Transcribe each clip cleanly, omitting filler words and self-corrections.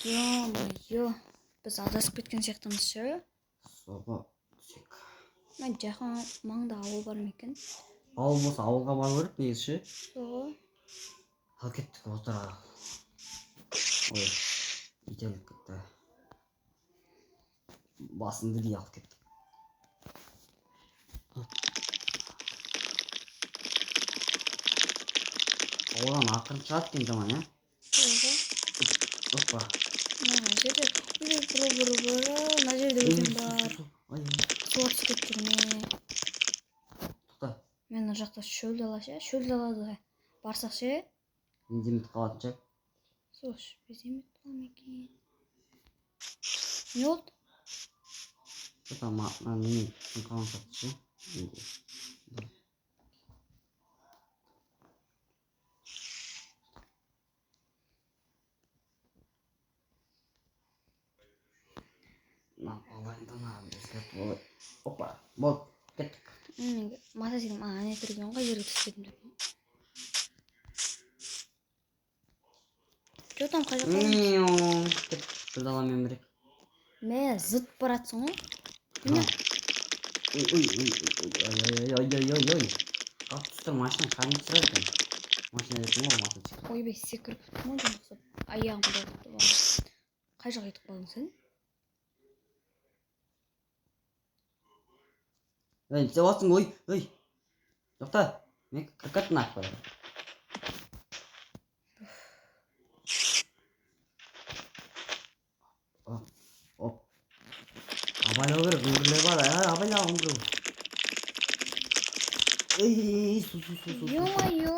Ё-моё, біз адасып кеткен сияқтымыз ше. Суға түсейік. Мына жақын маңда ауыл бар ма екен? Ауыл болса, ауылға бару керек негізі ше. Сол. Ал кеттік, отыра. Ой, итеріліп кетті. Басымды би алып кеттік. Ауылдан ақырын шығады екен жаман, иә? Сол. Опа. Мына жерде бұра бұра бұра, мына жерде Ой, өзен су, бар. су, су. Ой, ой, Суға түсіп кетіп жүрме. Тоқта. Мен мына жақта шөл дала ше, шөл далада барсақ ше. Бензин бітіп қалатын ше. Сол бензин бітіп қала ма екен? Не болды? Что-то мына неме түсін қалған сияқты ше. Менде. Мына алайын да, мына өзгертіп алайын. Опа, болды, кеттік. Мен мотоциклім ана тұр екен ғой, жерге түсіп кеттім деп. Че там, қай жаққа барамыз? Мяу. Кеттік, шөл даламен бірге. Мә, зыт баратсың ғой. Міне. Ой, ой, ой, ой, ой, ой, ой, ой, ой. Қалып түсіп тұр, машина кәдімгі түсіреді екен. Машина деппін ғой, мотоцикл. Ойбай, секіріп кеттім ғой жан ұқсап. Аяғым ауырып. Қай жаққа кетіп қалдың сен? Ей, не істеп жатсың, ой, ой. Тоқта, мен кіріп кеттім артқа. Оп, оп. Абайлау керек, үңгірлер бар. Ай, абайла, үңгір. Ей, ей, ей, су, су, су, су, су. Ё-моё!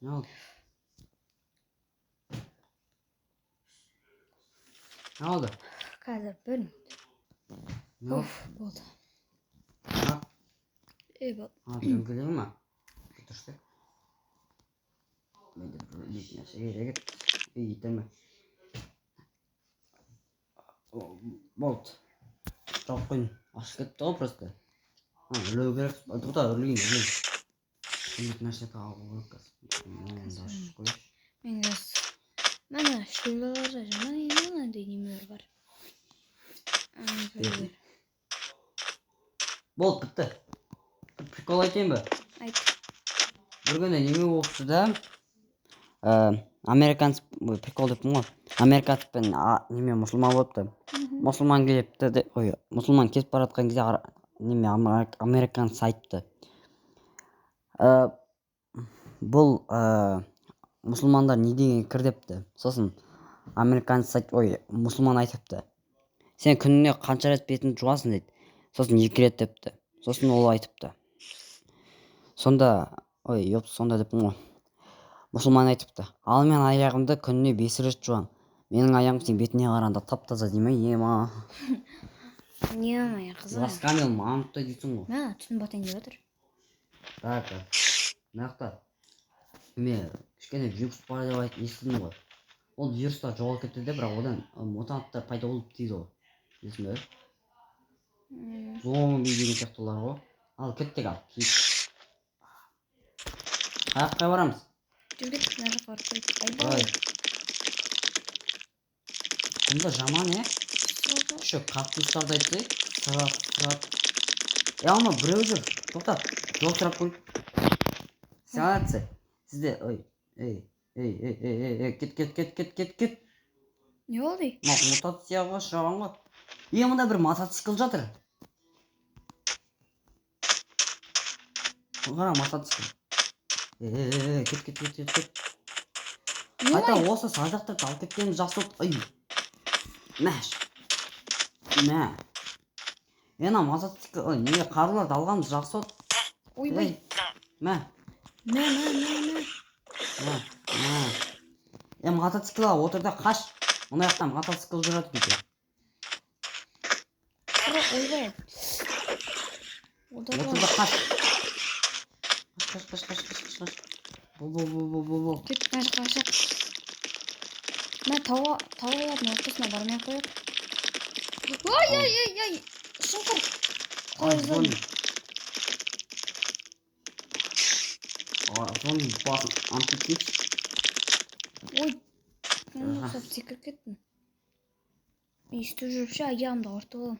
Не болды? Не болды? Қазір бір минут. Не болды? Уф, болды. А, Ей, болды. а, дөңгелегі ма? Дұрыс та. Менде бір екі нәрсе керек еді. Ей, итерме. О, болды. Жауып қойдым. Ашып кетті ғой просто. А, үрлеу керек. А, тоқта, үрлейін, үрлейін. Екі нәрсе алу керек қазір. Мынаны да ашып қояйыншы. Мен қазір міне шөл далада жаман мынандай немелер бар. Ана біреулер. Болды, бітті. Бір прикол айтайын ба? Айт. Бір күні неме болыпты да, американец, ой, прикол деппін ғой, американец пен неме мұсылман болыпты. Мұсылман келіпті де, ой, мұсылман кетіп бара жатқан кезде неме американец айтыпты. Бұл мұсылмандар не деген кір депті. Сосын американец айт, ой, мұсылман айтыпты. Сен күніне қанша рет бетіңді жуасың дейді. Сосын 2 рет депті. Сосын ол айтыпты. Сонда, ой, ёп, сонда деппін ғой. Мұсылман айтыпты. Ал мен аяғымды күніне 5 рет жуамын. Менің аяғым сен бетіне қарағанда тап-таза дей ме? Ема. Не, ай, қызық. Ласкамел мамыттай дейсің ғой. Мә, түн батайын деп жатыр. Так, мына жақта неме кішкене вирус бар деп айтып естідім ғой. Ол вирустар жоғалып кетті де, бірақ одан мутанттар пайда болды дейді ғой. Білесің бе? Зомби деген сияқтылар ғой. Ал кеттік, ал. Кет. Қай жаққа барамыз? Жүр, кеттік, мына жаққа барып көрейік. Ой. Айбай. Бұнда жаман, е? Сол. Еще кактустарды айтсай, сырат, сырат. Е, ана біреу жүр. Тоқта, жол сұрап қой. Сәлеметсіз. Сізде, ой, ей, ей, ей, ей, ей, ей, кет, кет, кет, кет, кет, кет. Не болды? Мына мутацияға ұшыраған ғой. Е, мында бір мотоцикл жатыр. Қара, мотоцикл. Ей, ей, ей, ей, кет, кет, кет, кет, кет. Қайта Ё-моё! осы садақтарды алып кеткеніміз жақсы болды. Ой. Мәш. Мә. Е, ана мотоцикл, ой, неге қаруларды алғанымыз жақсы болды. Ойбай. Ей, мә. Мә, мә, мә, мә. Мә, мә. Е, мотоциклға отыр да қаш. Мына жақтан мотоцикл жүреді екен. Тұра, ойбай. Отыр Отыр да қаш. Қаш, қаш, қаш, қаш, қаш, қаш. Бол, бол, бол, бол, бол, бол. Кет, мына жаққа қашақ. Мә, таулардың ортасына бармай ақ қояйық. Ой, ой, ой, ой. Шұңқыр. Ой, Қалай зомби. Ой, зомби басын ант кетейікші. Ой, Мен ұқсап секіріп кеттім. Мен өйстіп жүріп ше аяғымды ауыртып аламын.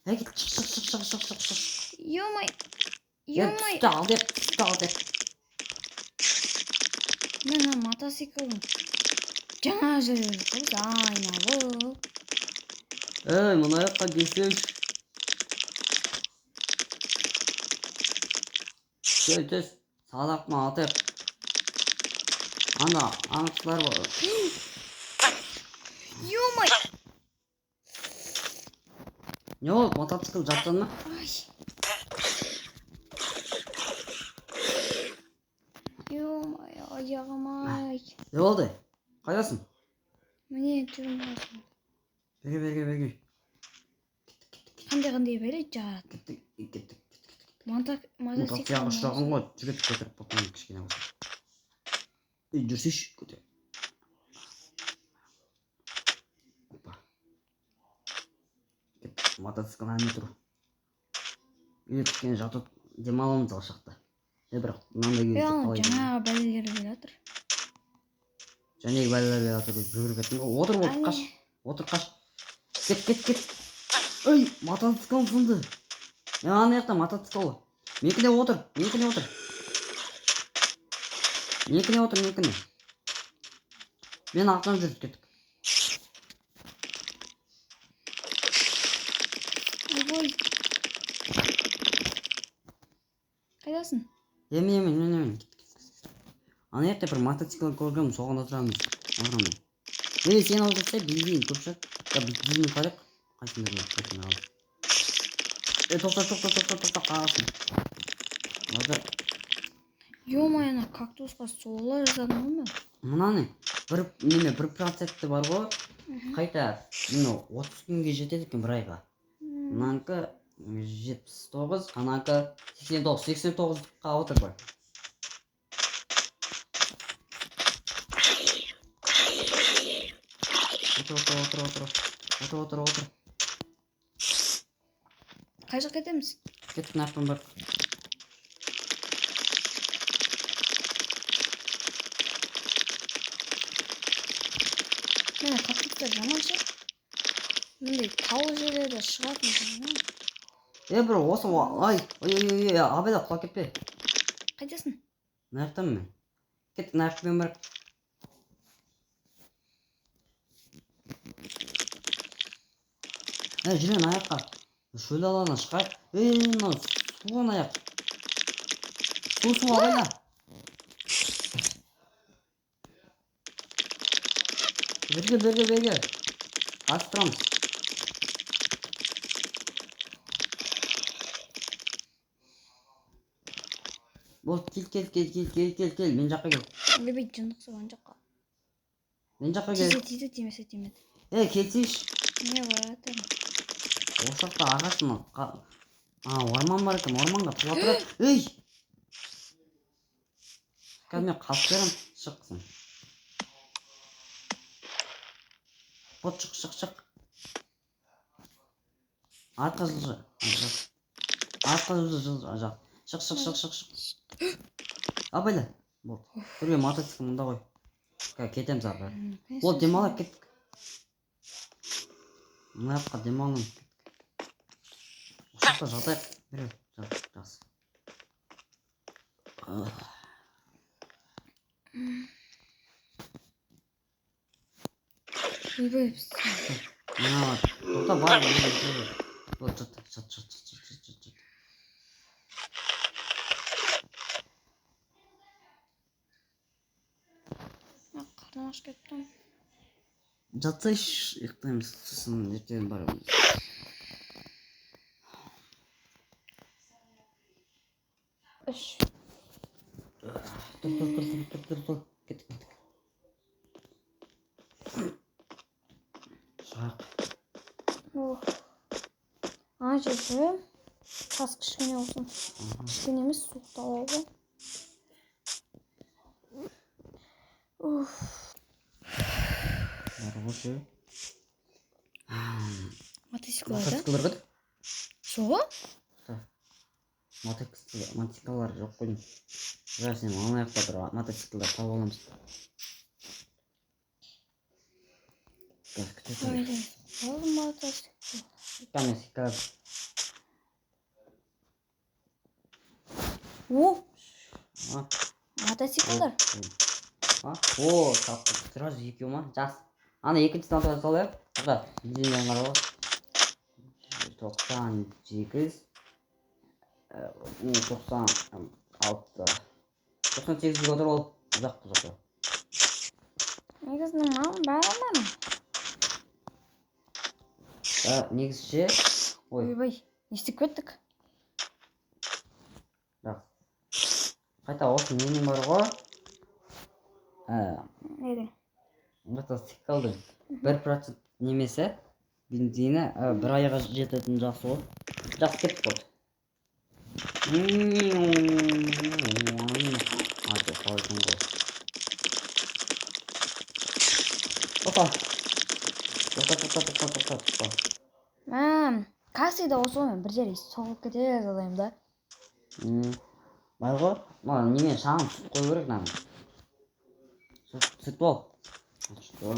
Ей, кет, шық, шық, шық, шық, шық, шық, шық. Ё-моё. Е, Ё-моё. түсті ал деп, түсті ал деп. Мына мотоциклдің жаңа жерде жүрміз айналып. Ей, мына жаққа келсеңші. Кел, түс. Садақпен атайық. Ана, аңшылар бар. Ё-моё. Не болды, мотоцикл жаттың ба? Ай. Ё-моё, аяғым ай. Не болды? Қайдасың? Міне жүрмін қасымда. Берге, берге, берге. Қандай қандай бәле жарады. Кеттік, кеттік, кеттік. Мотоцикл. Мотоциклға ұшыраған ғой, жігіт көтеріп потом кішкене болса. Ей, жүрсейші, көтер. Опа. Кеттік, мотоцикл әне тұр. Үйде кішкене жатып демаламыз ал жақта. Е, бірақ мынандай Е, кезде ана қалай жаңағы бәлелер келе жатыр. Жәнегі бәлелер келе жатыр деп жүгіріп кеттің ғой. Отыр, болды, қаш. Отыр, қаш. Кет, кет, кет. Ей, мотоциклым сынды. Е, ана жақта мотоцикл. Менікіне отыр, менікіне отыр. Менікіне отыр, менікіне. Мен артынан жүріп кеттік. Ойбой. Қайдасың? Е, міне, міне, міне, міне. Ана жақта бір мотоцикл көргенмін, соған отырамыз. Отырамын. Е, сен отырсай, бензин көп шығар. Да, бензин қарайық. Қайсында бар, қайсында ал. Е, тоқта, тоқта, тоқта, тоқта, қағасың. Отыр. Ё-моё, ана кактусқа сола жаздадым ғой мен. Мынаны бір неме 1% бар ғой. Қайта мынау 30 күнге жетеді екен, бір айға. Мынанікі 79, ананікі 89, 89-қа отыр бір. Отыр, отыр, отыр, отыр. Отыр, отыр, отыр. Қай жаққа кетеміз? Кеттік мына жақтан бар. Міне кактустар жаман ше. Мындай таулы жерлерде шығатын жаман. Е, бір осы ай, ой, ой, ой, ой, абайла, құлап кетпе. Қайдасың? Мына жақтанмын мен. Кеттік мына жақпен бар. Е, жүре мына жаққа. Шөл даланы шығайық. Ей, мынау су ана жақ. Су, су, абайла. Берге, берге, берге. Қарсы тұрамыз. Болды, кел, кел, кел, кел, кел, кел, кел, мен жаққа кел. Ойбай, жындықсың ана жаққа. Мен жаққа кел. Тисе, тисе, тимесе, тимеді. Е, келсейші. Не баратырмын? Осы жақта ағаш мына орман бар екен, орманға туа тұрады. Ей! Қазір мен қазып беремін, шықсын. Вот, шық, шық, шық. Артқа жылжы. Артқа жылжы, жылжы, жақ. Шық, шық, шық, шық, шық. Абайла. Болды. Бірге мотоцикл мында ғой. Қазір кетеміз ары қарай. Болды, демалайық, кеттік. Мына жаққа демаламыз. Осы жақта жатайық. Бері, жат, жақсы. Ойбай, Мына бар. Тоқта, бар, мына бар. Вот, жат, жат, жат, жат, жат, жат, жат, жат. Қарным ашып кетті. Жатсайшы, ұйықтаймыз, сосын ертең барамыз. Үш. Тұр, тұр, тұр, тұр, тұр, тұр, тұр. Кеттік, кеттік. Шығайық. Ох. Ана жерде тас кішкене болсын. Кішкене емес, суықтау ғой. Уф. Бар ғой ше. Мотоциклдар да? Мотоциклдар қайда? Сол ғой? Мотоциклдар жоқ қой деймін. Жа, сен ана жақта бір мотоциклдар тауып аламыз. Күте тұр. Ой, мотоцикл. Кәне, қазір. О, А, мотоциклдар. А, о, таптым. Сразу екеу ма? Жас. Ана екіншісін ата сал, иә? Тоқта, бензиннен қара ғой. 98, 96, 98-ге отыр ол. Ұзақ бұл жақта. Негізі маған бәрі. Негізі ше? Ой, Ойбай, не істеп кеттік? Бірақ. Қайта осы ненің бар ғой? Недің? Мотоциклдің 1% немесі бензині бір айға жететін жақсы ғой. Жақсы, кеттік болды. А, жоқ, қалай екен ғой. Тоқта. Тоқта, тоқта, тоқта, тоқта, тоқта. Мә, кассида осы ғой, мен бір жерге соғылып кете жаздаймын да. Бар ғой, мына немен шағын сүт қою керек мынаны. Сүт бол. Сүт бол.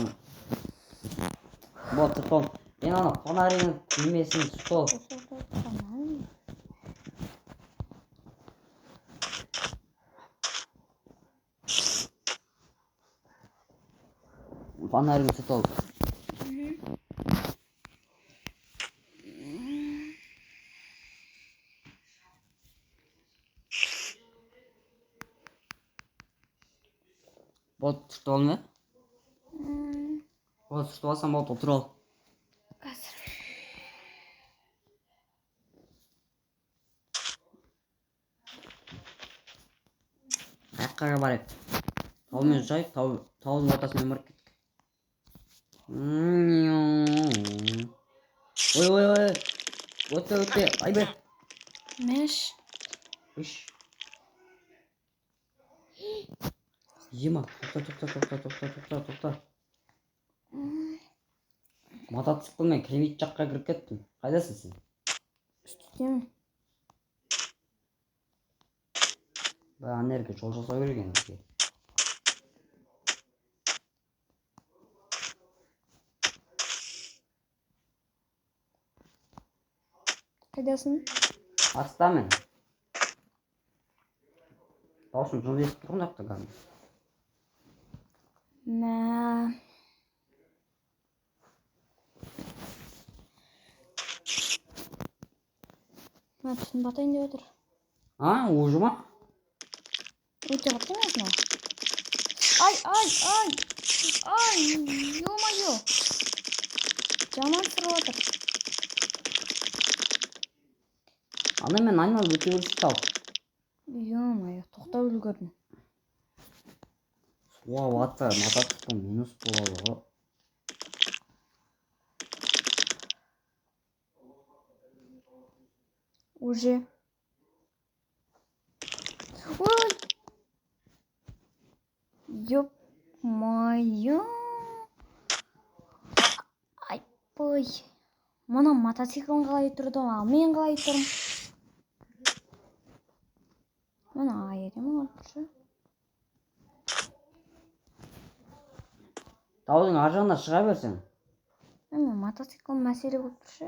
Болды, сүт бол. Енді ана фонаригін немесін сүт бол. Фонаригін сүт бол. Болды, сүт бол ма? Болды, сүт алсам болды, отырып ал. Қазір. Қаяққа барайық? Таумен ұшайық, таудың ортасымен барып кеттік. Ой, ой, ой. Өтпе, өтпе. Айбай. Мәш. Үш. Ема, тоқта, тоқта, тоқта, тоқта, тоқта, тоқта. Мотоциклмен кірмейтін жаққа кіріп кеттім. Қайдасың сен? Үстідемін. Бә, ана жерге жол жасау керек енді бізге. Қайдасың? Астамын. Дауысым жын естіп тұр мына жақта кәдімгі. Мә. Мә, түн батайын деп отыр. А, уже ма? Өте қатты емес мынау. Ай, ай, ай! Ай, ё-моё! Жаман сырып отыр. Ана мен айналып өте берші тау. Ё-моё, тоқтап үлгердім. Суға батса, мотоцикл минус болады ғой. Уже. Ой! Ё-моё! Айбай! Мына мотоциклің қалай тұрды, ал мен қалай тұрмын? Мына ай әдемі болып тұр. Таудың ар жағына шыға берсең. Міне мотоцикл мәселе болып тұр ше.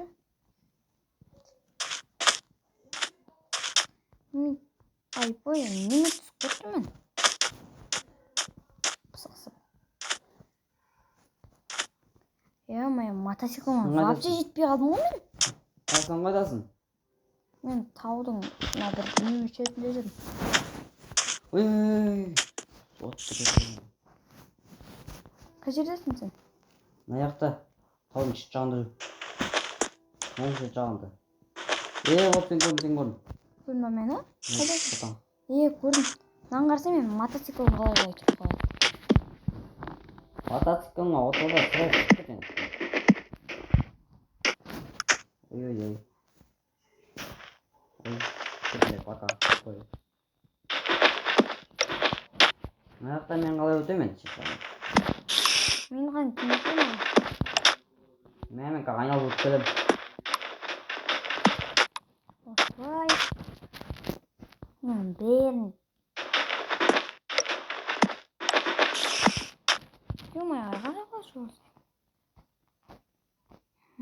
Мен айбай, неме түсіп кеттім мен? Пысықсып. Ё-моё, мотоциклыма Сен қайдасың? вообще жетпей қалдым ғой мен. Сен қайдасың? Мен таудың мына бір неме шетінде жүрмін. Ой, ой, ой. От тұр. Қай жердесің сен? Мына жақта. Таудың шет жағында жүр. Оң шет жағында. Е, вот сен көрдің, сен көрдің. Көрдің ба мені? Қайдасың? Отам. Е, көрдім. Мынаны қарасаң, мен мотоциклім қалай қалай тұрып қалады. Мотоцикліңа отырда сірә түсіп кеткен. Ой, ой, ой. Ой, кетті, пока. Ой. Мына жақта мен қалай өтемін енді шет жағынан? Мен оған көмектесемін. Мә, мен қазір айналып өтіп келемін. Осылай. Мен бәрін. Ё-моё, ары қарай қалай шығасың?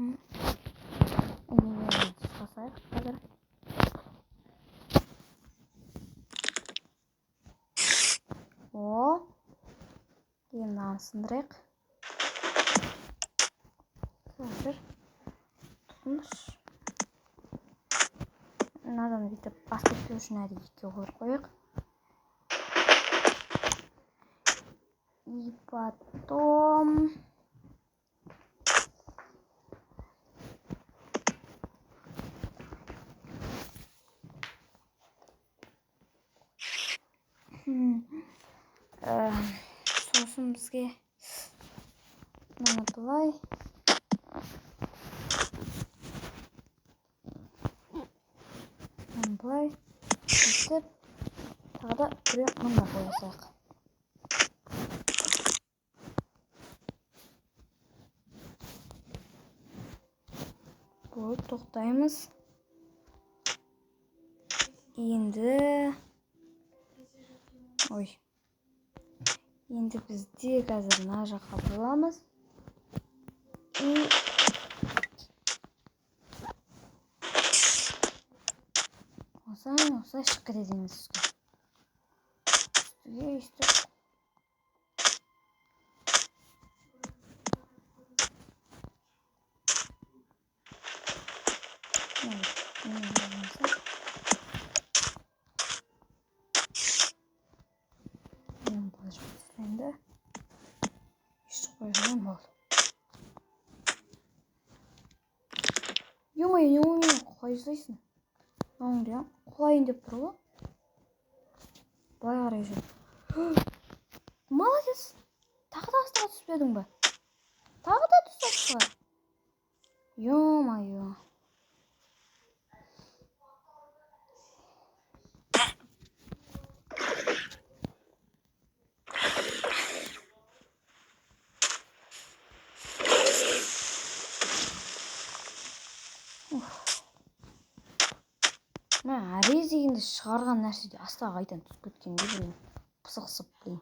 Энелерін қосайық қазір. О, енді мынаны сындырайық. Қазір тұтыншы. Мынадан бүйтіп асып кетпеу үшін әдейі екіге қойып қояйық. И потом сосын бізге мынаны былай, мынаны былай сөйтіп тағы да біреу мында қоя салайық. Болды, тоқтаймыз. Енді ой, енді бізде қазір мына жаққа бұрамыз. И осылай осылай шығып кетеді енді үстіге. Үстіге өйстіп. Мен былай жағып тастайын да. Өйстіп қоя салайын, болды. Ё-моё, не умею, қалай жасайсың? Мынауың деген құлайын деп тұр ғой. Былай қарай жүр. Молодец. Тағы да астыға түспедің бе? Тағы да түсті астыға. Ё-моё. Мә, әрең дегенде шығарған нәрседе астыға қайтадан түсіп кеткенде, блин, пысықсып, блин.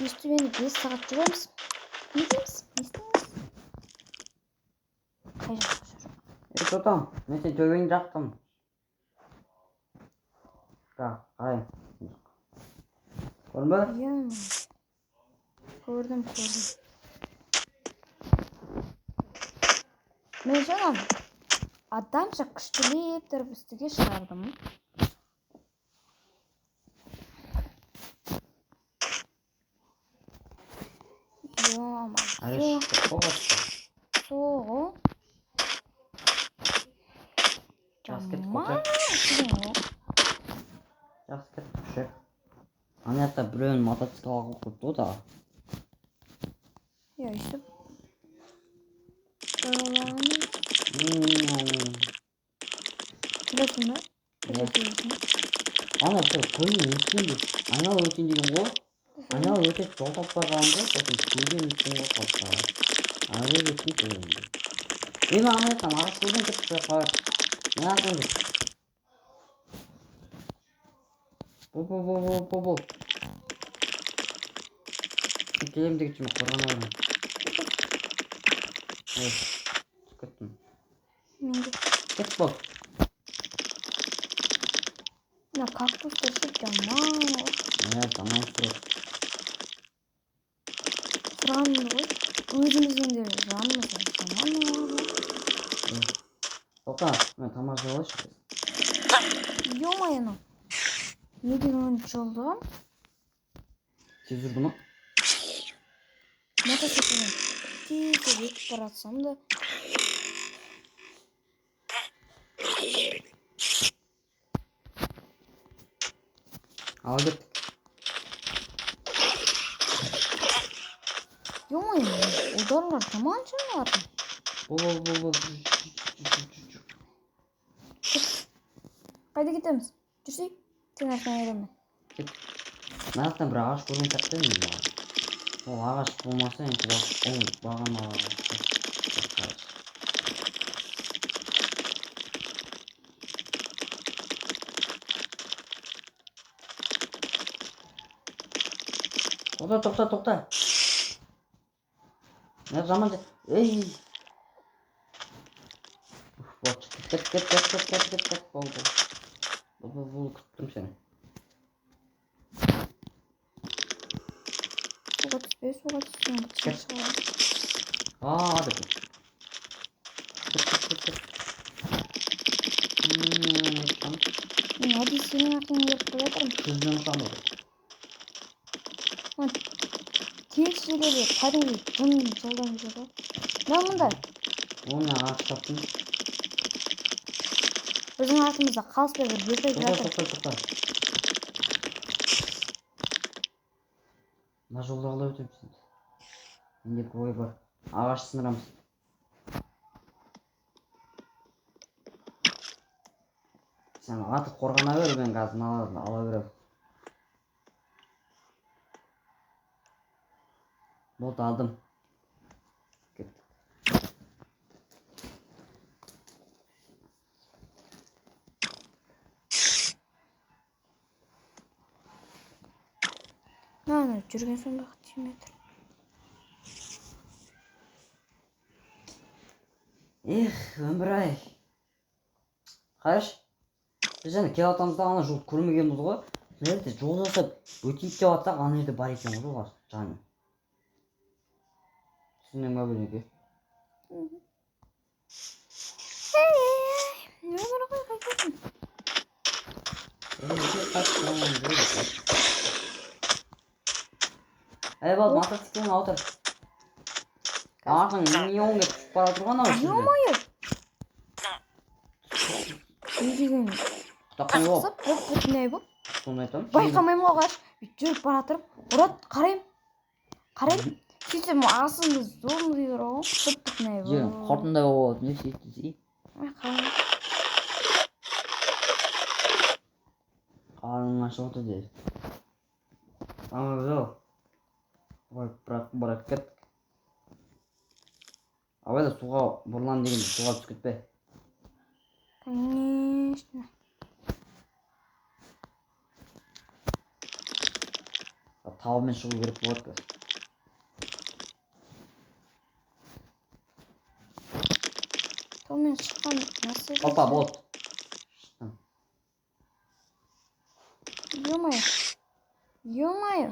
Өйстіп енді 5 сағат жүреміз. Не дейміз? Не істейміз? Қай жаққа жүр? Ей, тотам, мен сені төбеңді жақтым. Жақ, қарай. Көрдің бе? Иә, көрдім, көрдім. Мен жаңа адамша күштілеп тұрып үстіге шығардым. Ё-моё. Әлі шықтық қой басқа. Сол ғой. Жақсы кеттік Жаман қой. деген ғой. Жақсы кеттік ше. Ана жақта біреуін мотоцикл алып қойыпты ғой тағы. Иә, өйстіп. Білесің бе? Иә. Ана бір көлден өткенде, айналып өтейін деген ғой. Айналып өтіп жол таппай қалған ғой, сосын көлден өткен ғой қасқа. Ана жерде өткен көлден. Ей, мен ана жақтан ағаш көлден кетіп бара қалай. Мен артынан жүр. Бол, бол, бол, бол, бол, бол. Мен келемін дегенше мен қорғана беремін. Ой, түсіп кеттім. Мен де. Кет бол. Мына кактустар ше жаман ғой. Иә, жаман тұр. Сұрағанмын ғой. Өзіміздің де жанымыз жаман ғой. Тоқта, мен тамақ жеп алайыншы. Ё-моё, анау. Не деген ойын жолдаған? Тез жүрді ма? Мотоциклмен тез тез өтіп бара жатсам да. Ал кеттік. Ё-моё, ударлар жаман шығарады. Бол, бол, бол, бол. Қайда кетеміз? Жүрсей, сен артынан еремін. Кет. Мына жақтан бір ағаш көрген сияқты едім мен маған. Ол ағаш болмаса енді ол бағана ағаш. Тоқта, тоқта, тоқта. Мына жаман жер. Ей. Уф, болды. Кет, кет, кет, кет, кет, кет, кет. Болды. Болды, болды, күтіп тұрмын сені. Суға түспе, суға түссең бытшың Кет. шығады. Аа деп. Кет, кет, кет, кет. Там Мен әдейі сенің артыңнан келіп келе жатырмын. Күзден ұшамын ғой. Мына тегіс жерлерде кәдімгідей жын жылдам жүреді ғой. Мына мында. Оны ағаш таптым. Біздің артымызда қалыспай бір еркек Тоқта, жатыр. тоқта, тоқта. Мына жолды қалай өтеміз енді? Менде бір ой бар. Ағаш сындырамыз. Сен атып қорғана бер, мен қазір мыналарды ала беремін. Болды, алдым. Кеттік. Мына жүрген соң бақыт тимей тұр. Эх, өмір ай. Қарашы. Біз жаңа келе жатамыз да ана жолды көрмегенбіз ғой. Мына жерде жол жасап өтейік деп жатсақ, ана жерде бар екен ғой жол жаңа. Түсіндің ба бірдеңе? Өмір ғой, қайтесің? Ей, болды, мотоциклін отыр. Артың мион деп түсіп бара жатыр ғой анау жерде. Ё-моё! Не деген Тоқтай бол. қақсып, бұп-бұтынай болып. Соны айтамын. Байқамаймын ғой, қарашы. Бүйтіп жүріп бара жатырмын. Ұрады, қараймын. Қараймын. Сөйтсем астында зомби тұр ғой. Бұп-бұтынай Жерің болып. құртындай болып, не істейсің? Ай, қарным. Қарның ашып отыр деді. Ана жол. Ой, бірақ, бірақ кеттік. Абайда суға бұрылам дегенде суға түсіп кетпе. Конечно. Таумен шығу керек болады қазір. Таумен шыққан нәрсе. Опа, болды. Шықтым. Ё-моё. Ё-моё.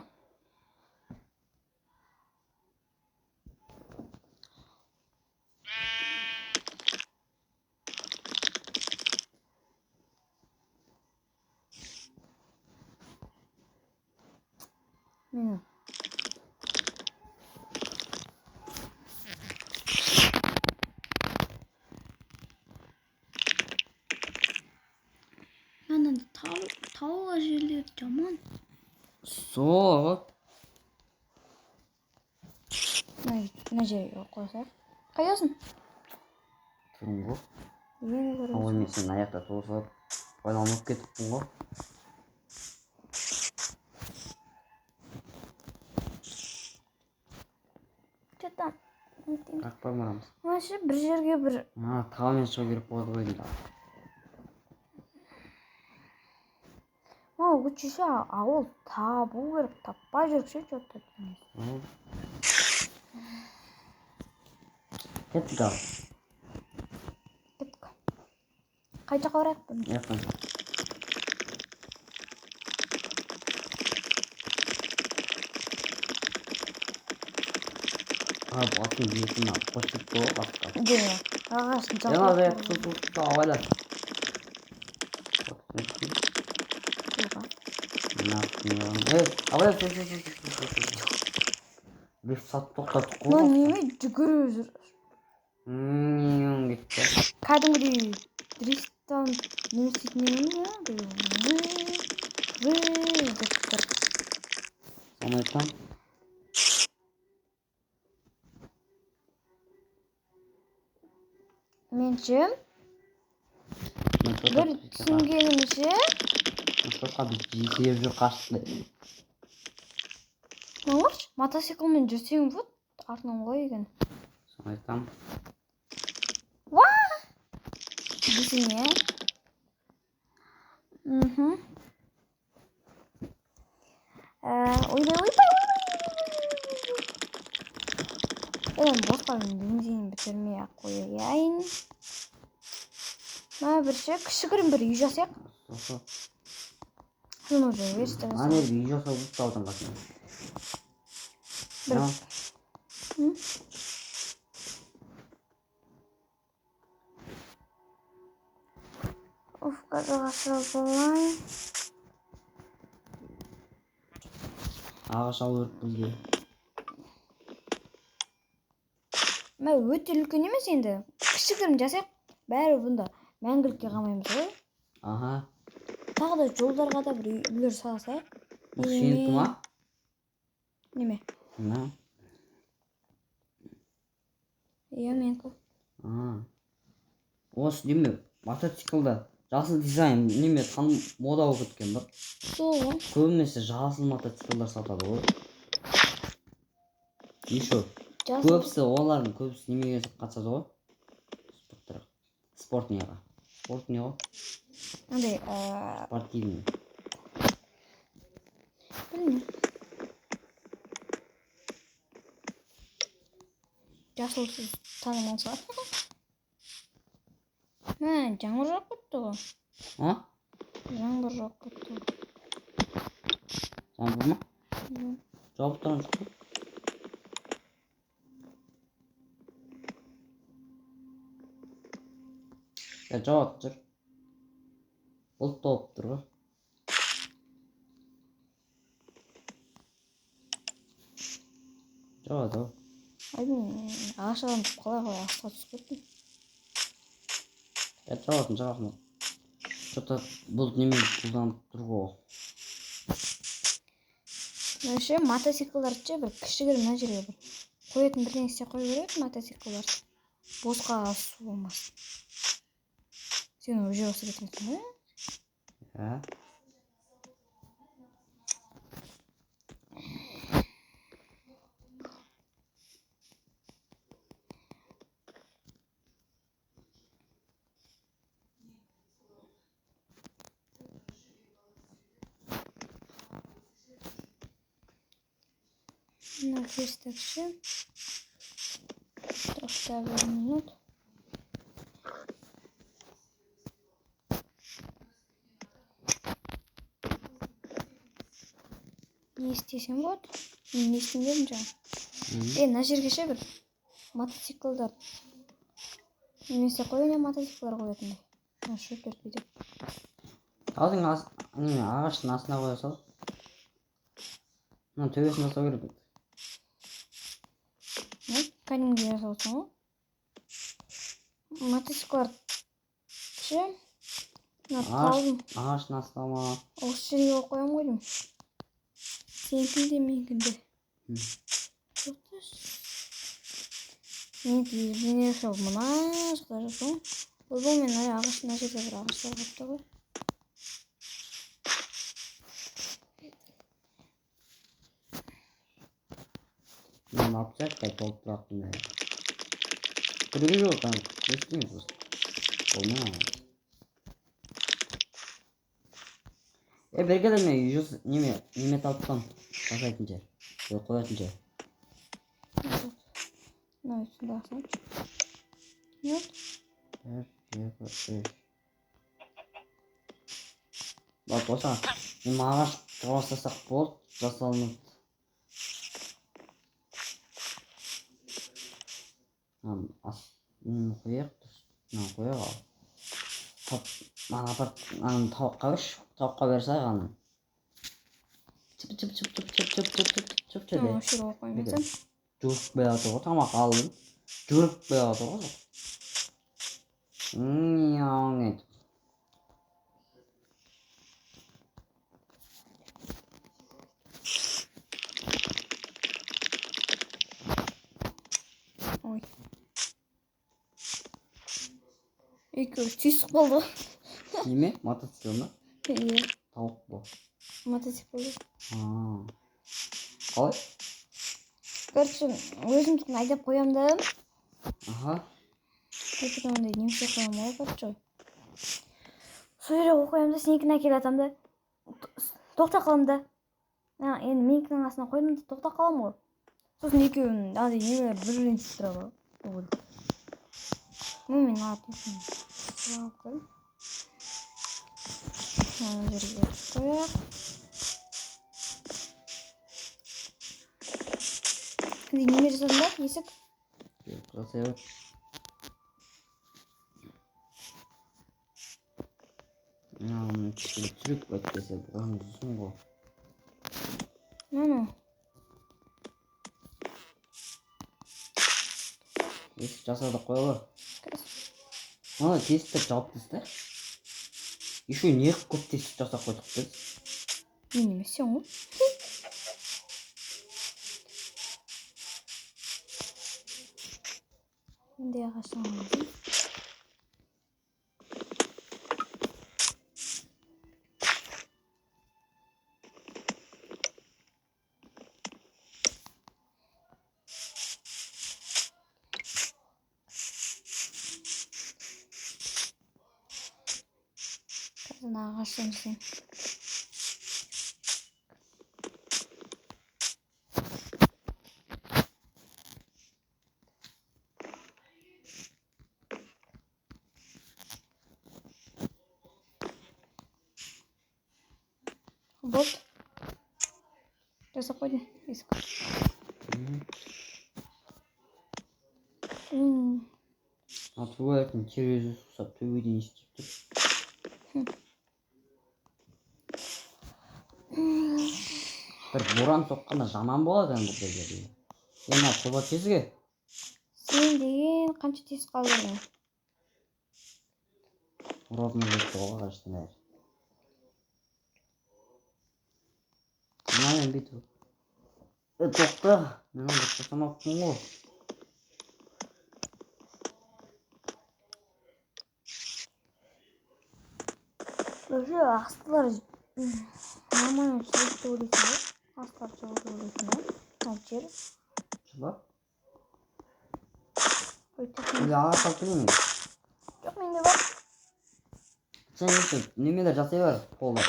Мені. Мынандай тау, таулы жерлер жаман. Сол ғой. Мына жерге қойсақ. Қайдасың? Тұрмын ғой. Енді көреміз. Ой, мен сені аяқта тосып, ойланып кетіппін ғой. Че там? Қақпа барамыз. Вообще бір жерге бір А, таумен шығу керек болады ғой енді. Мынау лучше ауыл табу керек, таппай жүрік ше, че-то. Кеттік ал. Кеттік. Қай жаққа барайық бұны? Жақын. А, аттың бетін қосып кетті ғой қасқа. Де, ағаштың Жаңа жалпы. су, су, су, абайла. Ей, абайла, су, су, су, су, су, су. Лифт сатып тоқтаттық қой. Мына неме жүгіріп жүр? Кетті. Кәдімгідей дристан неме істейтін неме вы деп тұр. Соны айтсам. Менше, бір түсінгенімше, Шошқа жетелеп жүр қашты. мынаушы мотоциклмен жүрсең вот артынан ғой екен. Соны айтсам. Десең, иә? Мхм. Ойбай, ойбай, ойбай. Мен босқа бензин бітірмей ақ қояйын. Мына бір ше кішігірім бір үй жасайық. Сосын Соны уже верстак ана жасайық. жерге үй жасау болды таудың қасына. Бір А, М? Уф, болайын. Ағаш алу керек бізге. Мә, өте үлкен емес енді. Кішігірім жасайық. Бәрі бұнда мәңгілікке қалмаймыз ғой. Аха. Тағы да жолдарға да бір үйлер салсайық. Бұл сенікі ма? Неме? Мына. Иә, менікі. А. Осы неме мотоциклда жасыл дизайн неме таным мода болып кеткен бір. Сол ғой. Көбінесе жасыл мотоциклдар сатады ғой. Еще Жасыл. көбісі, олардың көбісі немеге қатысады ғой? Спорттарға. Спорт неға? Спорт не ғой? Андай, Спортивный. Білмеймін. Жасыл сөз танымал шығар. Мә, жаңбыр жауып кетті ғой. А? Жаңбыр жауып кетті ғой. Жаңбыр ма? Иә. Жауып тұрған жоқ қой. Я жауап тұр. Бұлт толып тұр ғой. Жауады ау. Ай, мен ағаш аламын деп қалай қалай астқа түсіп кеттім. Я жауатын шығар. Что-то бұлт неме бұлданып тұр ғой. Мына ше мотоциклдарды ше бір кішігірім мына жерге бір қоятын бірдеңе істеп қою керек мотоциклдарды. Босқа су болмасын. Сен уже осы кеткенсің ғой? Иә. Мына верстак ше. Тоқта бір минут. Не істесем болады? Мен не істеймін дедім жаңа? Мгм. Е, мына жерге ше бір мотоциклдар немесе қояйын, мотоциклдар қоятындай. Мына шөптер бүйтіп. Таудың неме ағаштың астына қоя сал. Мына төбесін жасау керек еді. Не? Кәдімгідей жасап отырсың ғой. Мотоциклдар ше мына таудың Ағаштың астына ма? осы жерге қойып қоямын ғой деймін. Сенікін де, менікін де. Тоқташы. Менікі бірдеңе сол мына жақта жатыр ғой. Ойбай, мен ана ағаш мына жерде бір ағаштар қалыпты ғой. Мынаны алып тастайық та, толып тұратын бәрі. Керегі жоқ, там не істейміз просто. Болмай. Е, бері кел, мен үй неме тауып тұрмын. Жасайтын жер. Ой, қоятын жер. Мына үстінде алсаңшы. Не болды? Бір, екі, үш. Болды, осыған. Неме ағаш жауастасақ болды, жасалынады. Мынаны қояйық, мынаны қояйық ал. Топ, мынаны апарып, мынаны тауыққа берші, тауыққа бере салайық аны. Чып, чып, чып, чып, чып, чып, чып, чып, чып, чып, Мына де. осы жерге қойып қояйын Бүйтіп. десем. Жүгіріп келе жатыр ғой, тамақ алдым. Жүгіріп келе жатыр ғой. Мяу етіп. Ой. Екеуі түйісіп қалды ғой. Неме? Мотоцикл ма? Иә. Тауық бұл. Мотоцикл. А. Қалай? Короче, өзімдікін айдап қоямын да. Аха. Потом андай немесе қоямын ғой, короче. Сол жерге қойып қоямын да, сенікін әкеле жатамын да. Тоқтап қаламын да. А, енді менікінің астына қойдым да, тоқтап қаламын ғой. Сосын екеуінің андай немелер бір біріне тиіп тұрады ғой. Ну, мен атын алып қойдым. Мына жерге қояйық. Андай неме жасадың ба? Есік? Жоқ, жасай бер. Мынаны кішкене түсіріп әйтпесе бұған ұзын ғой. Міне. Есік жасадық қой ғой. Мына тесікті жауып таста. Еще не көп тесік жасап қойдық біз. Мен емес, сен ғой. Мындай ағаш алайын. Қазір мына ағаштан жасаймын. Болды. Жасап қойдым есік. А туалеттің терезесі ұқсап төбеден естіп тұр. Бір боран соққанда жаман болады енді бұл жерде. Е, мына тоба тесігі. Сен деген қанша тесік қалдырдың? Ровно жетті ғой ағаштың бәрі. Мына мен бүйтіп. Е, тоқта. Мен оны жасамаппын ғой. Вообще астылар нормально жылы деп ойлайсың ба? Астылар жылы деп ойлайсың ба? Мына жер. Жылы? Ой, техника. Или ағаш алып келейін бе? Жоқ, менде бар. Сен еще немелер жасай бер қолда.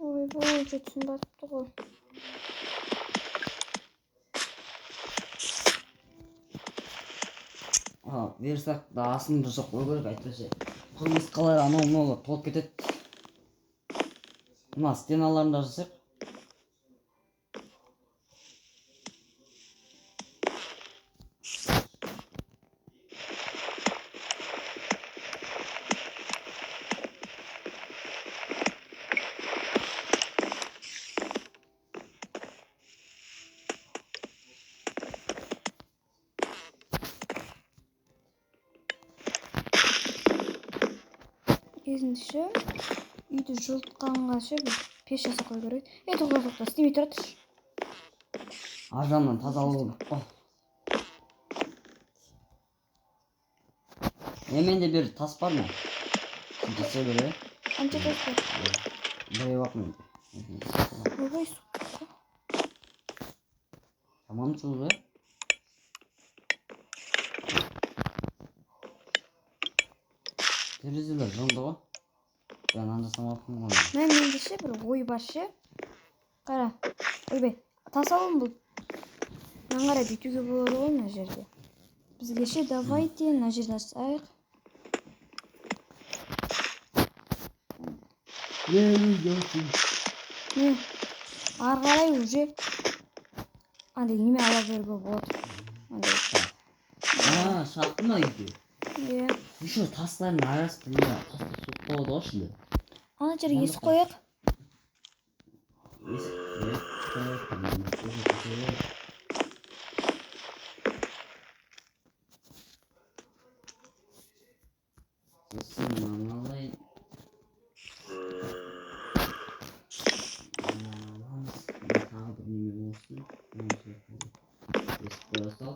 Ойбой, жетісін басыпты ғой. А, верстак астын жасап қою керек, әйтпесе құмырсқалар анау мынаулар толып кетеді. Мына стеналарын да жасайық. Кезінде ше, үйді жылытқанға ше бір пеш жасап қою керек. Е, тоқта, тоқта, істемей тұра тұршы. Ар жағынан тазалау керек қой. Е, менде бір тас бар ма? Сен жасай бер, е? Қанша тас бар? Біреу ақ менде. Ойбай, су. Жаман су, е? Терезелер жынды ғой. Мен анда жасамаппын ғой. Мә, менде ше бір ой бар ше. Қара. Ойбай, тас алым бұл. Мынаны қарай бүйтуге болады ғой мына жерде. Бізге ше, давайте мына жерді ашайық. Міне, ары қарай уже андай неме ала беруге болады. Андай. А, шақты ма үйде? Иә. Еще тастардың арасында не тастар суық болады ғой ішінде. Ана жерге есік қояйық. Есік. Сосын мыналай. Аламыз. Тағы бір неме болсын. Есік қоя сал.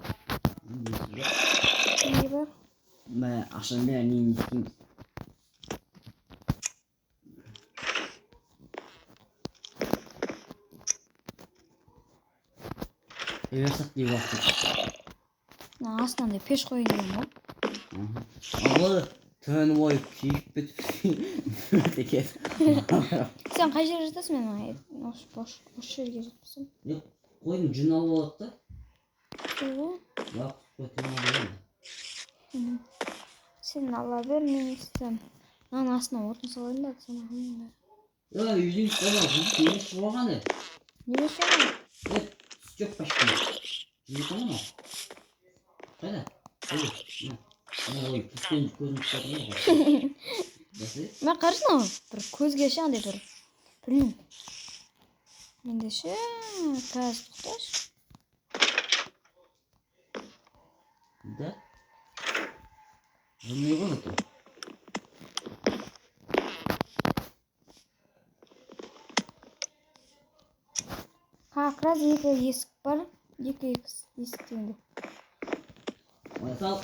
Есік жоқ. Мә, ақшаның бәрін не істейміз? Верстак деп уақыт. Мына астына андай пеш қояйын деген ғой. Ол түн бойы күйіп бітіп екен. Сен қай жерге жатасың? Мен осы бош осы жерге жатпасам. Жоқ, қойдың жүнін алып алады да. Сол ғой. Уақыт қой түн алып алады. Сен ала бер, мен істеймін. Мынаның астына отын салайын ба? Салмағанмын ба? Ей, үйден шығып неге шығып алған е? Неге шығамын? Е, түс жоқ почти. Жүн екен ғой. Қайда? Ой, мына. Мына ой, түстен көзім түсіп жатыр ғой. Бәсе? Мына қарашы, мынау бір көзге ше андай бір, білмеймін. Менде ше қазір, тоқташы. Да? Жынный ғой это. Как раз екі есік бар. Екі есік дегенде. Ой, сал.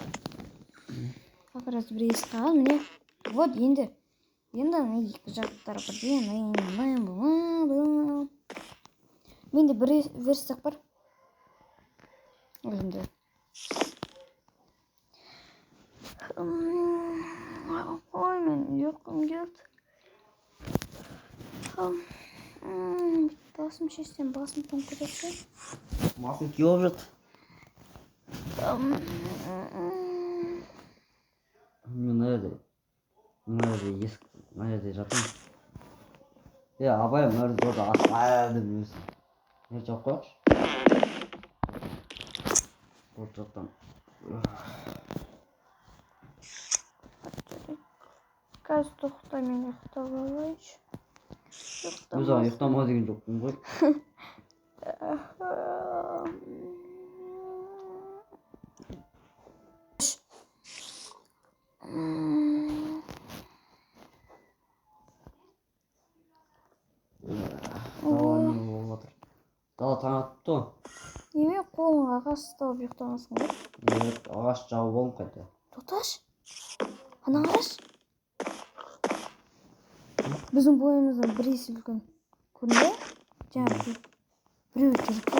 Как раз бір есік қалған, міне. Вот енді. Енді ана екі жақтар бірден. Менде бір верстак бар. Өзімде. Ой, мен ұйқым келді. Басым шешсем, басым тоңып кетеді. Басым кеуіп жатыр. Мен мына жерде есік, мына жерде жатырмын. Е, абай, мына жерде тоже ас деп жүрсің. Мына жерді жауып қояйықшы. Вот жақтан. Қазір тоқта, мен ұйықтап алайыншы. Өзі ұйықтама деген жоқпын ғой. Дала не болып жатыр? Дала таң атыпты ғой. Неме, қолыңа ағаш ұстап ұйықтағансың ғой? Нет, ағаш жауып алдым қайта. Тоқташы. Ана қарашы. Біздің бойымыздан бір есе үлкен. Көрдің бе? Жаңа біреу жүрді.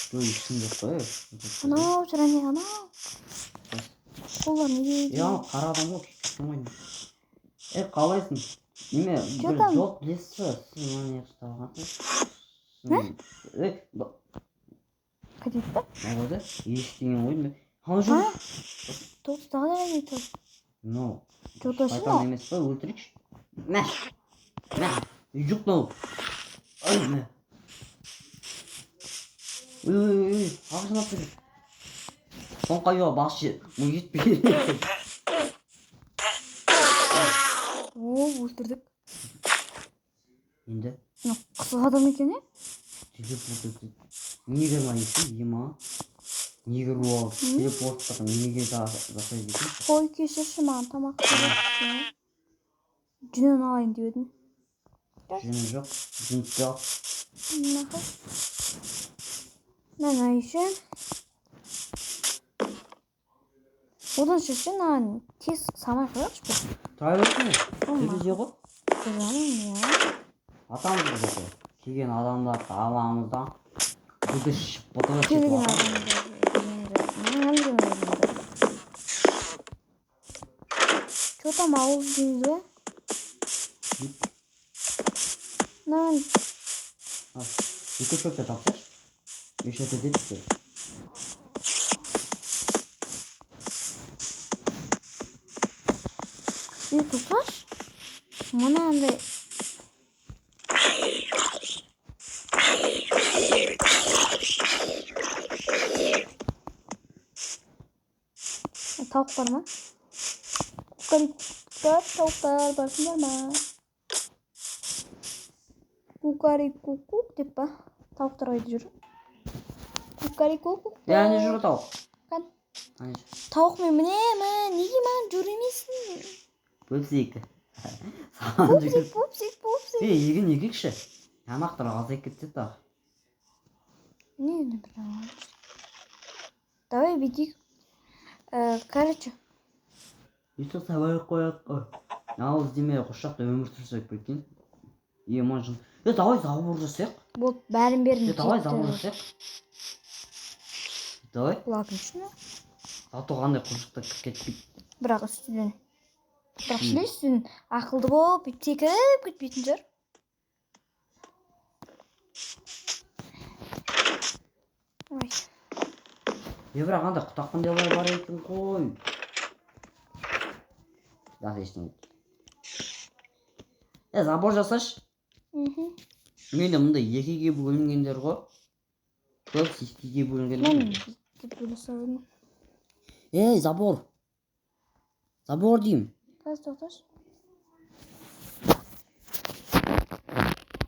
Жоқ, ешкім жоқ қой. Анау жүр, әне, анау. Қолдары неге? Е, анау қара адам ғой, күйіп кеткен ғой. Е, қалайсың? Неме, Чё бір там? жол білесіз ба? Сіз мына не ұсталғансыз? Е, Қайда кетті? мына ғой, есік деген ғой. Ана жүр. Тоқта, тағы да қайда кетті? Мынау Тоқташы, шайтан мынау. емес па? Өлтірейікші. Мә. Мә. Үй жоқ мынау. Ай, мә. Ой, ой, ой, ағашын алып тұр. Тоңқайуға бас мың жетпей. О, өлтірдік. Енді Мынау қызық адам екен, е? Телепорт етті. Неге мына есік, ема? Неге руал? Телепорттық неге жасайды екен? Қой, кешірші, маған тамақ керек. Жүнін алайын деп едім. Жүні жоқ, жүн түсе ал. Нахуй. Мына еще. Одан шеше, мынаған тез салмай қояйықшы бір. Тұра берсін. Болма. Терезе ғой. Қоямын, иә. Атамыз ғой зато. Келген адамдарды аламыз да. Бұдыш, бұдыш етіп Келген атамыз. адамдар. Че там, ауыл дейміз бе? Мынаған Екі шөпті тапсайшы. Үш өте депті. Ей, тоқташы. Мына андай тауық бар ма? Кукарикуктар, тауықтар барсыңдар ма? Кукарикукук деп па? Тауықтар қайда жүр? Кукарикукук. Е, ане жүр тауық. Қан? Ане жүр. Тауық мен мінемін. Неге маған жүр емессің? Пупсик. Саған Пупсик, жүгір. пупсик, пупсик. Е, егін егейікші. Тамақтар азайып кетті тағы. Не, не бір. Давай бүйтейік. Короче. Өйтіп сабай қояйық қой. Ауыл іздемей осы жақта өмір сүрсек прикинь. Е, можем. Е, давай забор жасайық. Болды, бәрін бердім. Е, давай забор жасайық. Давай. Логично. А то қандай құлшылықта кіріп кетпейді. Бірақ үстінен. Бірақ шын үстінен ақылды болып бүйтіп секіріп кетпейтін шығар. Ой. Е, бірақ андай құтаққандайлар бар екен ғой. Жақсы, ештеңе. Е, забор жасашы. Мхм. Менде мындай екіге бөлінгендер ғой. Көбісі екіге бөлінген. Мен деп бөле салдым. Ей, забор. Забор деймін. Қазір тоқташы.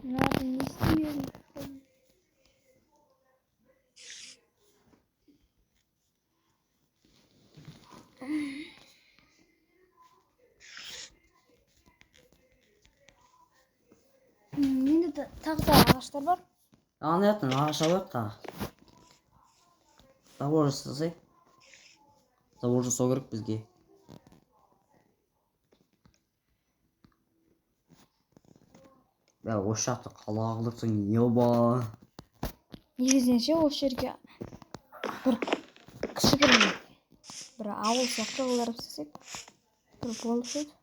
Мыналарды не істеймін? Менде тағы да ағаштар бар. Ана жақтан ағаш алайық тағы. Забор жасасай. Забор жасау керек бізге. Бә, осы жақты қала қылдырсаң, ёба. Негізінен ше осы жерге бір кішігірім бір ауыл сияқты қылдырып істесек бір болушы еді.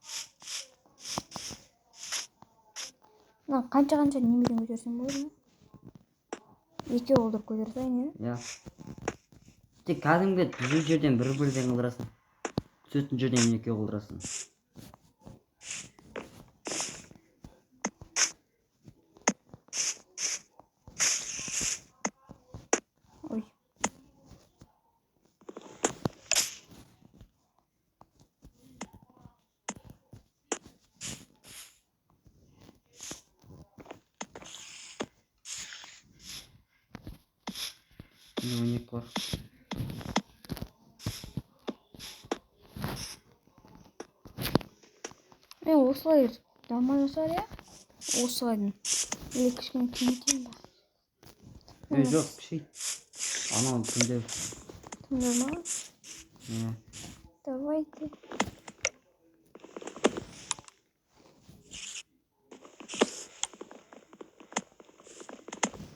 Мына қанша-қанша немеден көтерсең болады? Екеу қылдырып көтере салайын, иә? Иә. Тек кәдімгі түзу жерден бір-бірден қылдырасың. Түсетін жерден екеу қылдырасың. Ой. Міне 12 бар. Мен осылай нормально шығар, иә? Осылайдың. Или кішкене кеңейтейін ба? Е, жоқ, кішірейт. Анау түнде. Түнде ма? Иә. Давайте.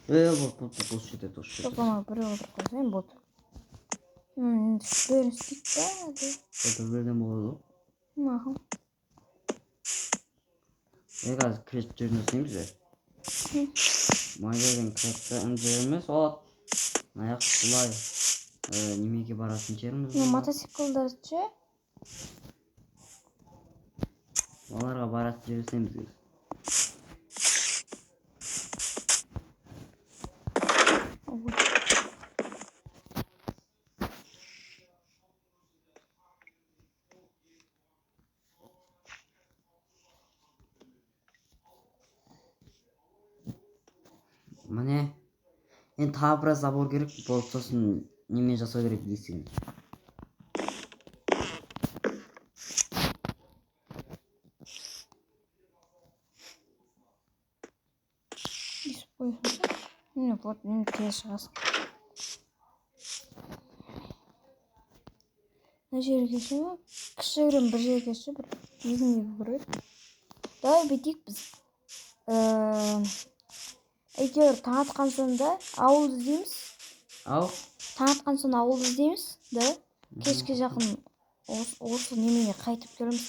Е, болды, болды, осы жерде, осы жерде. Жоқ, ана біреу отырып қойсайын, болды. Енді бәрін істейік та, әлде. Бір-бірден болады ғой. Мақұл. Е, қазір кіретін жерін жасаймыз бе? Мына жерден кіретін жеріміз болады. Мына жақ былай, немеге баратын жеріміз Мына болады. мотоциклдар ше? Оларға баратын жер жасаймыз қазір. Ой. Міне. Енді тағы біраз забор керек болды, сосын неме жасау керек есігін. Есік қоясың ба? Міне, вот, міне тез шығасың. Мына жерге ше, кішігірім бір жерге ше, бір өзіңе көреді. Давай бүйтейік біз. Әйтеуір таң атқан соң да ауыл іздейміз. Ау? Таң атқан соң ауыл іздейміз, да? Кешке жақын осы немене қайтып келеміз.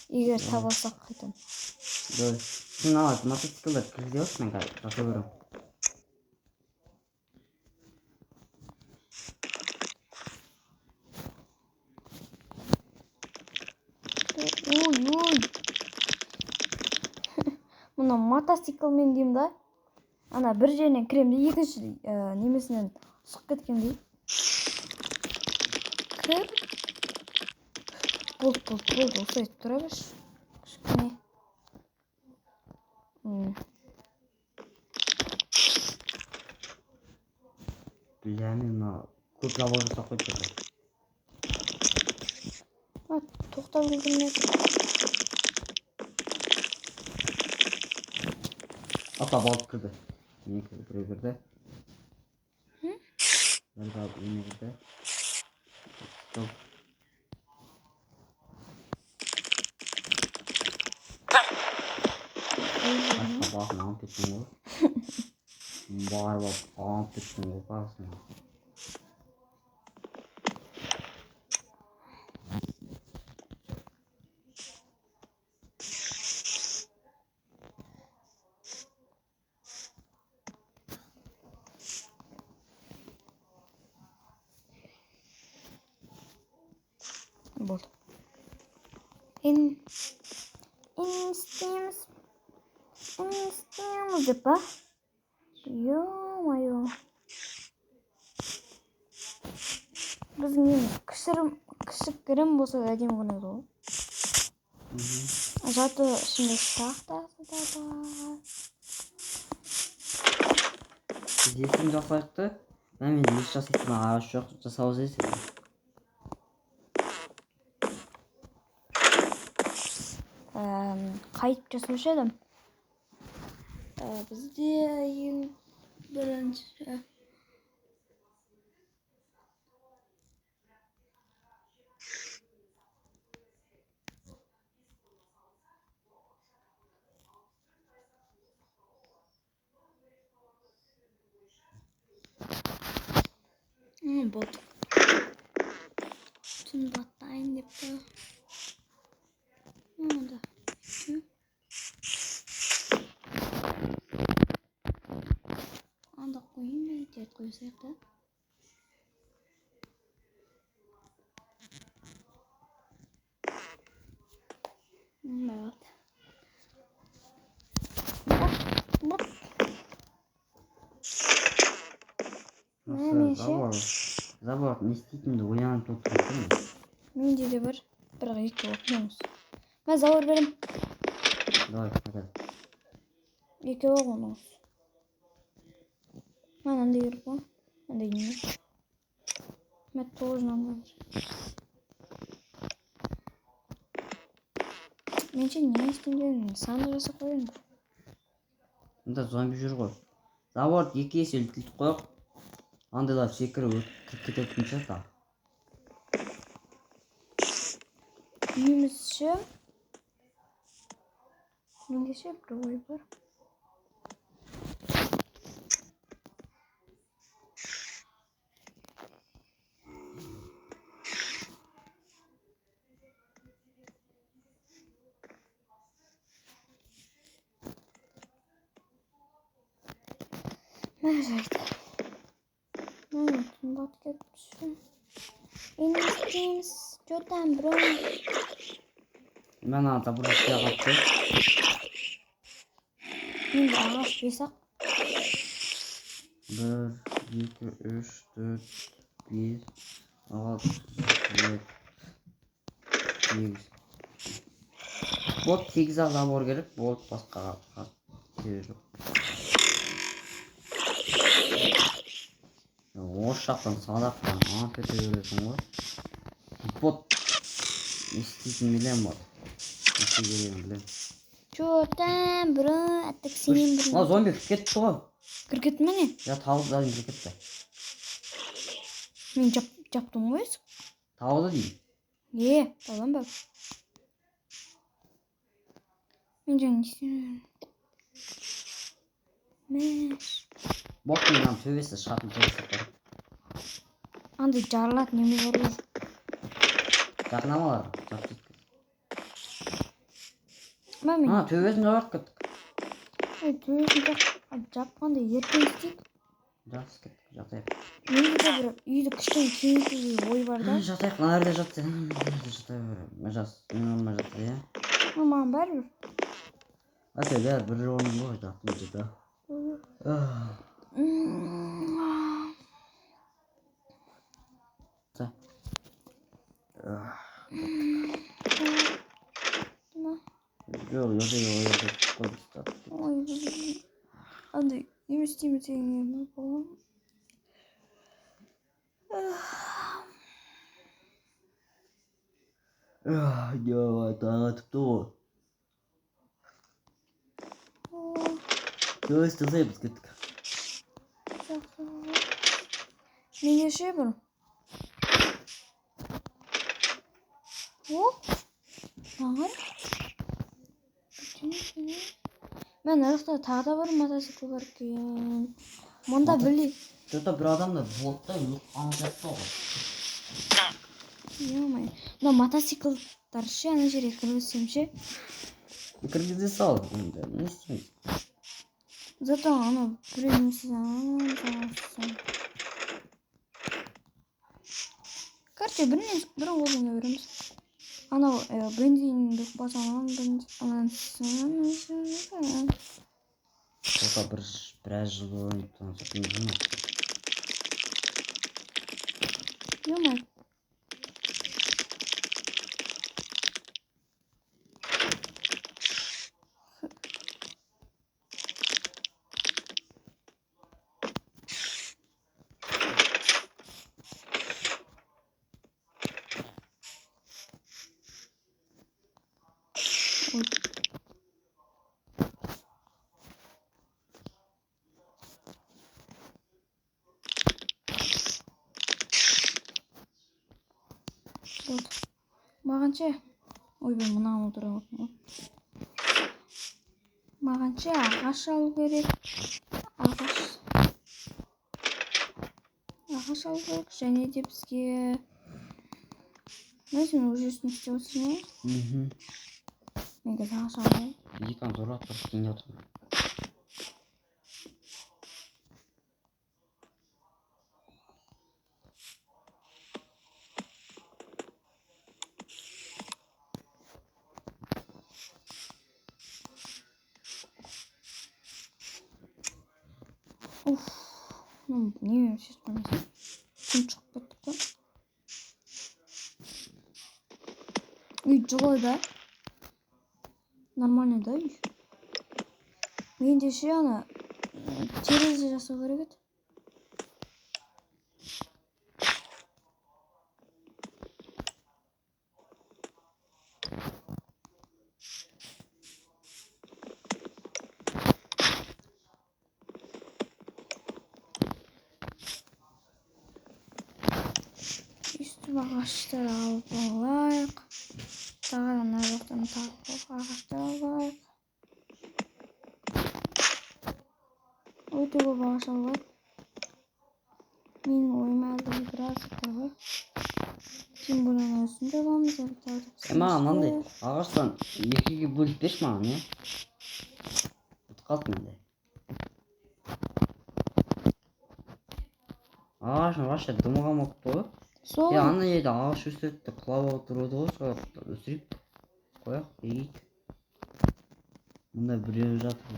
Егер таба алсақ қайтамыз. Давай. Сен ана мотоциклді кіргізе алшы, мен қазір жасай беремін. Ой, ой. Мына мотоциклмен деймін да. Ана бір жерінен кіремін де, екінші, немесінен сұқып кеткендей. Кір. Болды, болды, болды. Осылай тұра берші. Кішкене. Бля, мен мына көп забор жасап қойып жатыр. А, тоқтап үлгермей. Ата балық кірді. Не кірді? Біреу кірді. Бір балық неме кірді. жарып алып, алып кеттің ғой басын. Болды. Не істейміз? Не істейміз деп па? Ё-моё. Біздің енді кішігірім болса да әдемі көрінеді ғой. Зато ішінде шахтасы да бар. Біз есігін жасайық та. Мен еш жасайтын ағаш жоқ, жасауыз есігін. Қайтып жасаушы едім. Бізде ең бірінші болды. Түн батайын деп тұр. Мында. Анда қояйын ба, ет қойсақ та. Болады. Оп, оп. Осы Мен ше? Забор не істейтінімді ойланып отырмын. Менде де бар, бірақ екеу оқимыз. Мен забор беремін. Давай, әкел. Екеу ақ оның. Маған андай керек қой. Андай неме. Мен тоже мынандай бар. Мен ше не істеймін дедім, сандық жасап қояйын бір. Мында зомби жүр ғой. Заборды екі есе үлкейтіп қояйық. Андайлар секіріп өтіп кіріп кететін шығар тағы. Үйіміз ше? Менде ше бір ой бар. Мә, жарайды. Мә, түн батып кетті. Енді не істейміз? Чё там, бро? Мен ана забор жасай қалыпты. Мен бір ағаш бес-ақ. 1, 2, 3, 4, 5, 6, 7, 8. Вот 8 ақ забор керек, болды, басқа керек жоқ. Осы жақтан садақтан ант ете бересің ғой. Вот не істейтінін білемін, вот. Не істеу керегін білемін. Чё там, бро? Аттық сенен бір. Мына зомби кіріп кетті ғой. Кіріп кетті ме не? Я тауды да кіріп кетті. Мен жаптым ғой есік. Тауды деймін. Е, таудан ба? Мен жаңа не істеймін? Мәш. Боттың мынаның төбесі шығатын жер жасап қойдым. Андай жарылатын неме бар ғой. Жақындамалар, жап жеткіз. Мә, мен А, төбесін жабайық кеттік. Ой, төбесін жапқанда ертең істейік. Жақсы кеттік, жатайық. Менде де бір үйді кішкене кеңейту ой бар да. Жатайық, мына жерде жат сен. Мына жерде жата бер. Мына жас, мен орныма жат, иә? Ы, маған бәрібір. Әке, бәрі бір орын ғой, жаттым жата. Жоқ, жоқ, жоқ, жоқ, қой, ұстап. Ой, андай неме істейміз деген не болған? Жоқ, таң атыпты ғой. Төбесі жасаймыз, кеттік. Жақсы. Менде ше бір. О, маған Мен ана жақта тағы да бір мотоцикл бар екен. Мұнда біле. Что-то бір адамдар блокта өліп қалған сияқты ғой. Ё-моё. Мына мотоциклдар ше, ана жерге кіргізсем ше. Кіргізе сал енді, не істейміз? Зато анау біреу не істесе, анау. Короче, бір қолдан береміз. Анау бензинді басамын, бензин, анан. Что-то біраз жыл ойнап тұрған сияқты. Ё-моё. Ой. Вот. Маған ше, ойбай, мынаны отыра ғой. Маған ше ағаш алу керек. Ағаш. Ағаш алу керек. Және де бізге... Мына сен уже үстін істеп отырсың ғой? Мхм. Мен қазір ағаш алайын. Физиканы зорлап тұрып істейін деп отырмын. Уф, ну не сезіп қоймайсың. Күн шығып кетті қой. Үй жылы да. Нормально да үй. Менде ше ана терезе жасау керек еді. Өйстіп ағаштар алып алайық. Тағы ана жақтан тағы ағаштар алып алайық. Өте көп ағаш алып алайық. Менің ойыма әлі біраз заттар бар. Тем более ана үстін жабамыз, әлі тағы да Маған мынандай ағаштан екіге бөліп берші маған, иә? Бітіп қалды менде. Ағашың вообще дымы қалмапты ғой. Сол. Ана жерде ағаш өседі де құлап отырады ғой, сол өсірейік. Қояйық, егейік. Мында біреу жатыр.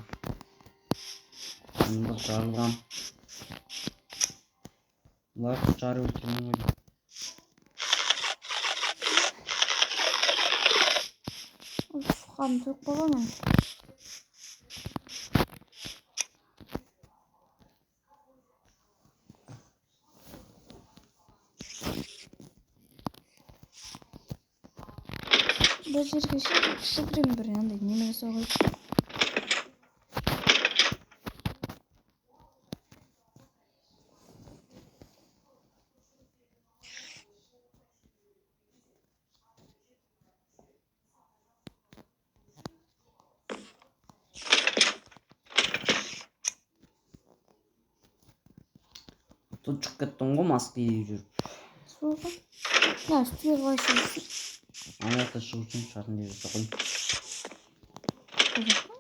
Мында жарылған. Бұлар жарып өлтірген ғой. Уф, қаным тойып қалған мен. Бұл жерге ше кішігірім бір андай неме жасау керек. Тут шығып кеттім ғой маска киіп жүріп. Сол ғой. Мына үстіге қалай шығасың? Ана жақта шығу үшін шығатын жер жасап қойдым. Қай жақта?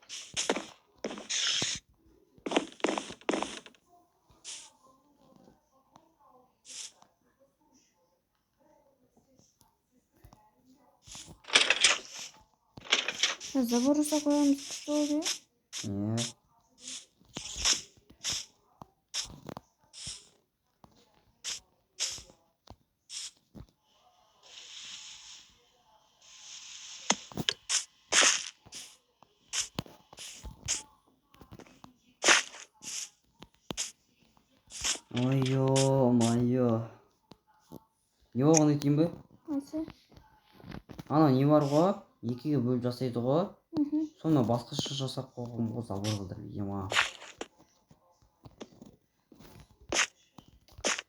Мына забор жасап қоямыз, күшті болды, иә? Иә. Ой, ё-моё. Не болған айтайын ба? Айтса. Ана не бар ғой? Екіге бөліп жасайды ғой. Мхм. Соны басқаша жасап қойған ғой, забор қылдырып, ема.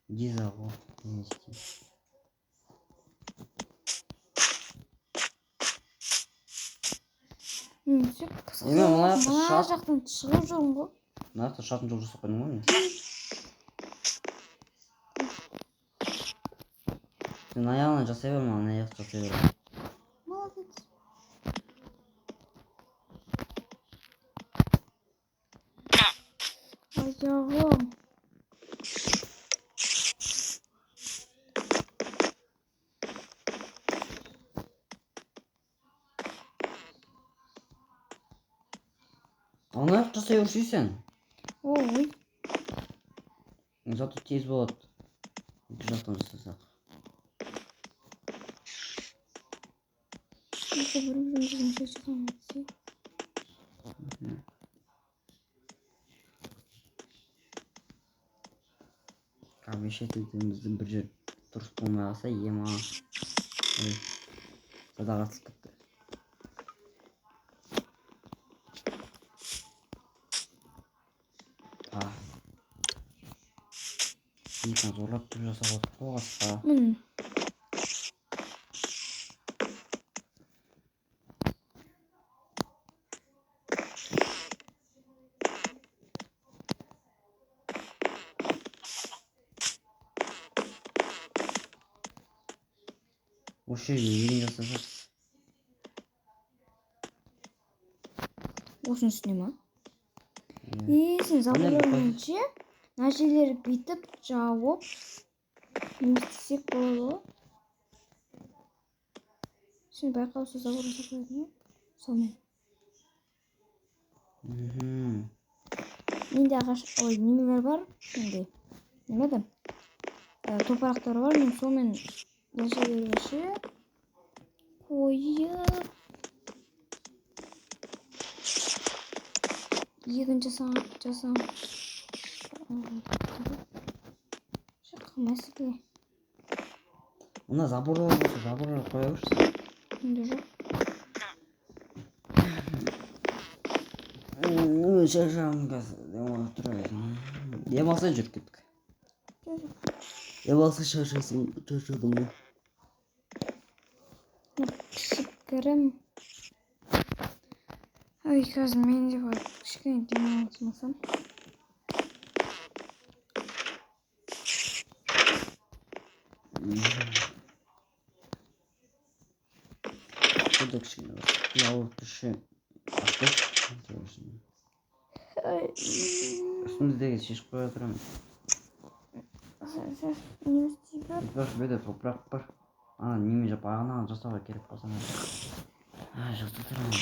Диза ғой, не істеймін. Мен ше Еме, мына жақта мына шығады. жақтан шығып жүрмін ғой. Мына жақта ұшатын жол жасап қойдым ғой мен. Сен аяғынан жасай бер, маған аяқ жасай бер. Молодец. Аяғым. Ана аяқ жасай берсей сен. Ой. Зато тез болады. Екі жақтан жасасақ. Осы бір біріміздің жасамыз. Обещать етуіміздің бір жер дұрыс болмай қалса, ема. Ой. Садаға түсіп кетті. А. Екі зорлап тұрып жасап отырып қой қасқа. Міне. Осы жерге егін жасасақ. Осының үстіне ма? Иә. И сен Мына забормен ше, мына жерлері бүйтіп жауып, не істесек болады ғой. Сен байқаусыз забор жасап қоятын ғой. Сонымен. Мхм. Менде ағаш, ой, немелер бар. Менде. Неме еді? Топырақтар бар. Мен сонымен мына жерлерге ше қойып егін жасаған жасам. Мәселе. Мына заборлар болса, заборлар қоя берші. Менде жоқ. Шаршадым қазір. Демалып тұра берейін. Демалсай жүріп кеттік. Жоқ, жоқ. Демалса шаршасың, шаршадым ғой. Кішігірім. Ой, қазір мен де барып кішкене демалып алсам. Burada кішкене бір ауырып тұршы. Ай, Үстіміздегі шешіп қоя тұрамын. Не істей бер. Бір жерде топырақ бар. Ана неме жап, ана жасауға керек болса. Ай, жасап тұрамын.